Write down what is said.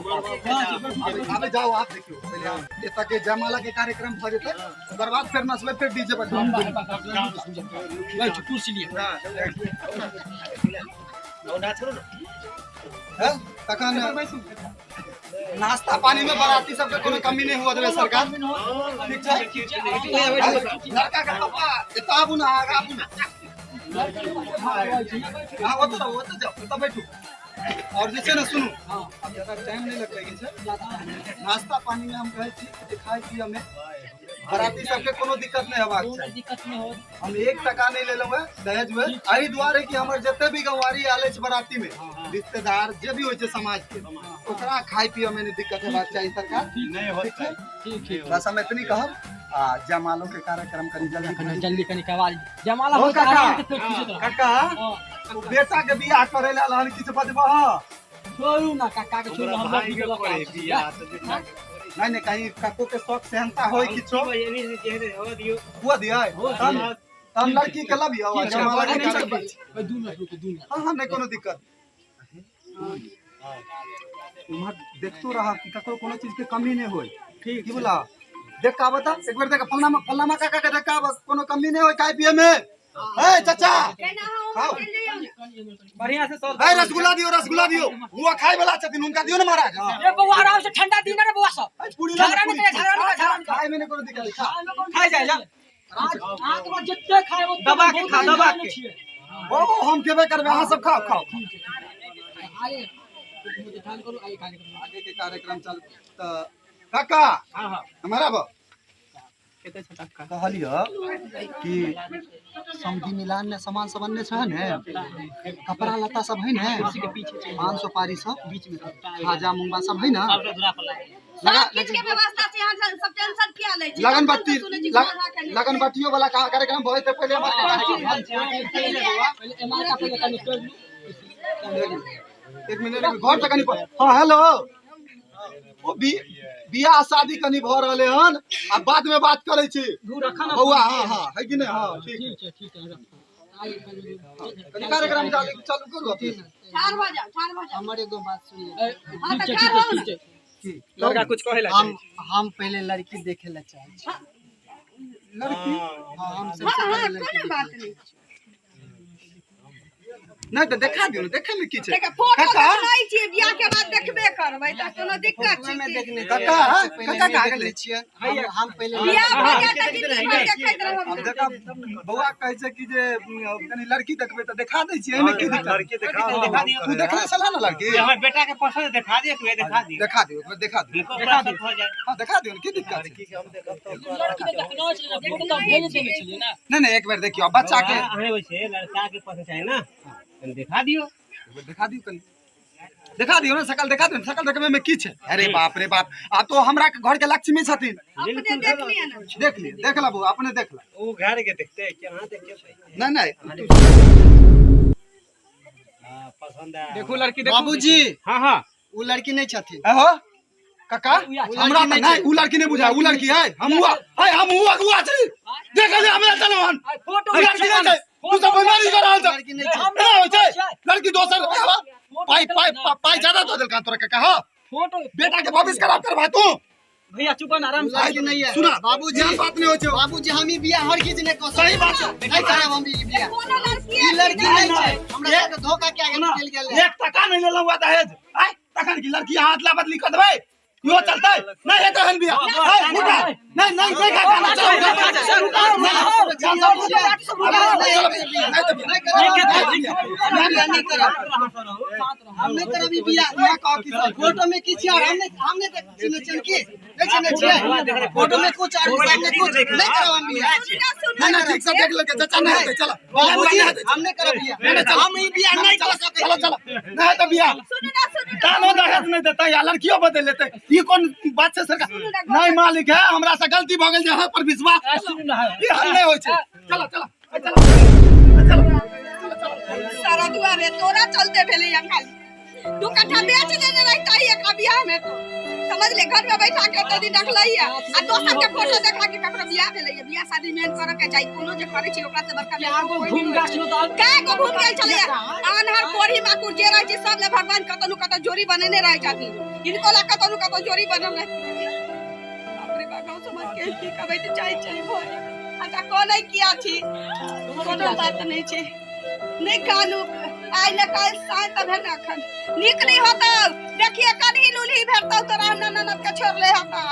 आबे जाओ आप, देखियो पहिले आप। एतऽ के जयमाला के कार्यक्रम भऽ जेतै, ओकर बाद फेर नचबै, फेर डीजे बजबै। बैठ, कुर्सी लिअ। हैं? तखन नाश्ता पानी में बाराती सबके कोनो कमी नहीं हुआ देवे सरकार, ठीक छै? लड़का के पापा, एतऽ आबू ना, आगा आबू ना। हाँ, ओतऽ रहू, ओतऽ जाउ, ओतऽ बैठू। और जे छै ने, सुनू, आब ज्यादा टाइम नहीं लगबै के छै। नाश्ता पानी में हम कहै छी जे खाय पियऽ में बराती सबके कोनो दिक्कत नहीं हेबाक चाही। दिक्कत नहि होत। हम 1 टका नहीं लेलहुँ है दहेज में, एहि दुआरे कि हमर जते भी गंवारी आयल अछि बराती में, रिश्तेदार जे भी होइ छै समाज के, ओकरा खाय पियऽ में नहीं दिक्कत हेबाक चाही सरकार। नहीं। ठीक छै? ठीक ठीक। बस हम एतनी कहब आ जयमालो के कार्यक्रम कनी जल्दी कनि जल्दी कनि आवाज जयमाला ओ होइत काका। आराम से पेट खींचैत रहत। काका, हाँ, ओ बेटा के बियाह करे ला हन, किछु बजबह? छोड़ू ना काका के, छोड़ू, हम भाई लड़की के के लऽ करे कऽ आबै छी। बियाह तऽ बेटा के। नहीं नहीं, कहीं काको के शौक सेहनता होय किछो हुआ दिया तहन तहन लड़की के लबियो आ जयमाला के कार्यक्रम। भाई, 2 मिनट रुकू, 2 मिनट। हाँ हाँ, नहीं कोनो दिक्कत। उम्हर देखतो रहा कि ककरो कोनो चीज के कमी नहीं होय। ठीक। की बोला, देख का बता, एक बेर देख, फलना फलना काका के देख का कोनो कमी नहीं होय खाय पिए में। ए चाचा, खाओ। बढ़िया से सब। ए रसगुल्ला दियो, रसगुल्ला दियो। हुआ खाय वाला छथिन, हुनका दियो ने महाराज। हाँ। ए बौआ, आराम से ठंडा दिन रे बौआ सब। ए, पूरी ला। झगड़ा नहीं करे, झगड़ा नहीं करे, झगड़ा नहीं करे। खाय में नहीं कोनो दिक्कत, खा। खाइ जाइ जा। अहाँ के बाद जते खाए ओते। दबा के खा, दबा के। ओ हम खेबे करबै, अहाँ सब खाओ खाओ। आइए ध्यान करू, आइए कार्यक्रम। आगे के कार्यक्रम चल तऽ काका। हाँ हाँ। हमारा बा कते छै टक्का? कहलियो कि समधि मिलान ने सामान सब अन्ने छै ने, कपड़ा लत्ता सब है ने, पान सुपारी सब बीच में खाजा मुंगा सब है ना? लगा। सब किछ के व्यवस्था छै, अहाँ सब टेंशन किया लै छी? लगन बत्ती सुनै छी घोड़ा के नहि। लगन बत्तियों वाला कार्यक्रम भऽ जेतै पहिले हमर कार्यक्रम। पहिले एमार का पहिले कनि कर लू। एक मिनट, एक मिनट, घर से कनी हाँ, हेलो, ओ बियाह शादी कनी भऽ रहलै हन आ बाद में बात करै छी। बौआ, हाँ हाँ, है कि नहीं? हाँ, ठीक। ठीक छै, ठीक छै, रखू। आइए कनि। कनी कार्यक्रम चालू चालू करू अपने। ठाढ़ भऽ जाउ, ठाढ़ भऽ जाउ। हमर एगो बात सुनिए। ए, हाँ, ठीक तऽ छै, ठाढ़ ठीक होउ छै, ने। ठीक छै। की? लड़का कुछ कहे ला। हम पहिले लड़की देखे ला चाहै छी। लड़की? हाँ, हम हाँ सबसे हाँ पहिले लड़की कोनो बात नहीं। नहि तऽ देखा दियौ ने, देखै मे की छै? देखा, फोटो काका। देखनाइ छियै, बियाह के बाद देखबे करबै, तऽ कोनो दिक्कत छै फोटो में की? देखने छियै। काका, सबसे पहिले काका नहि कहाँ देखने गेलै? छियै हम पहिले। बियाह भऽ जायत तऽ जिंदगी भरि देखैत रहब। आब देखा, बौआ कहै छै कि जे कनी लड़की देखबै तऽ देखा दै छियै, एहिमे की दिक्कत? लड़की देखा। तू देखने छलह ने लड़की? हमर बेटा के पसंद देखा दियो, एक बेर देखा दियो। देखा दियौ, एक बेर देखा दियौ। हुनको पसंद हो जाए। हाँ, देखा दियौ ने, की दिक्कत छै? लड़की तऽ देखना छलै, फोटो तऽ भेज देने छलियै ने। नहि नहि, एक बेर देखियौ बच्चा के। अहें वैसे लड़का के पसंद चाही ना, तनी देखा दियो। एक बेर देखा दियौ, कनी देखा दियौ ने, शकल देखा दियौ ने, शकल देखबै में की छै? अरे बाप रे बाप, आब तो हमरा के घर के लक्ष्मी छथिन। अपने देख लिअ ने। देख लिय, देख ला बौआ, अपने देख ला। उ घर के देखते हैं कि अहाँ देखियो। नहीं नहीं। हां, पसंद है। देखू लड़की, देखू। बाबूजी। हां हां। उ लड़की नहीं छथिन। अहो काका, हमरा तऽ नहि, उ लड़की नहीं बुझाय, उ लड़की है, हम हुआ है, हम हुआ हुआ छी, देख ले, हमरा चलो हन। फोटो उ लड़की नहीं छै, तू सब बेमारी कर रहल छ। लड़की नहीं छै। एना होइ छै? लड़की दोसर पाई पाई पाई ज्यादा दऽ देलका तोरा काका? हाँ। फोटो। बेटा के भविष्य खराब करबा तू? भैया, चुप ना, आराम उ से। लड़की नहीं है। सुना। बाबूजी। एहन बात नहीं होइ छै। बाबूजी, हम ई बियाह हर चीज नहीं कऽ सही बात छै। नहीं करब हम ई बियाह। कोनो लड़की ई लड़की नहीं छै, हमरा सबके धोखा क्या गेल गेल है। 1 टका नहीं लेलहुँ हुआ दहेज आय, तखन की लड़की हाथ ला बदली कऽ देबै, इहो चलतै? नहीं हेतै एहन बियाह। है, उठा। नहीं नहीं नहीं काका, ना चलो, चलो, चलो, हम नहीं करब, हम नहीं करब ई बियाह। फोटो में की छियै? हम नहीं, हम नहीं चिन्है छियै की नहीं चिन्है छियै। फोटो में कुछ और सामने कुछ। नहीं करब हम बियाह। नहीं नहीं, ठीक से देख लेके चाचा, नहीं हेतै, चलो। बाबूजी, नहीं हेतै। हम नहीं करब बियाह। नहीं, नहीं, चलो। हम ई बियाह नहीं कर सकै। चलो चलो, नहीं हेतै बियाह। सुनू ना, सुनू ना। दानो दहेज नहीं देतै या लड़कियों बदल लेतै, ई कोन बात छै सरकार? नहीं मालिक है, हमरा से गलती भऽ गेल जे अहाँ पर विश्वास सुनू ना। ई हल नहीं होइ छै। चलो चलो चलो चलो चलो। सारा दुआरे तोरा चलते भेलै या, खाली 2 कट्ठा बेच देने रहता ही एकरा बियाह में तो समझ। समझले घर में बैठा के एते दिन रखलैया आ दोसर के फोटो देखा के ककरो बियाह भेलैया। बियाह शादी मेन करऽ के चाही, कोनो जे करै छै ओकरा से बड़का क्या गो कोई घूम नहि होइ गाछ छै। नो तऽ कै गो घूम गेल छलैया। आन्हर कोढ़ी माकुर जे रहै छै सब ले भगवान कतौ न कतौ जोड़ी बनेने रहै छथिन, हिनको ला कतौ न कतौ जोड़ी बनल रहै। बाप रे बाप, गाँव समाज के की कहबै तऽ चाही चाही भऽ। अच्छा कोनै किया छी, कोनो बात नहि छै, नहि कानू, आइ ने काल्हि साँझ तऽ भेल अखन नीक नहि होतौ। देखिए कनी लुल्ही भेटतौ तोरा, हमरा ननद के छोड़ले हता।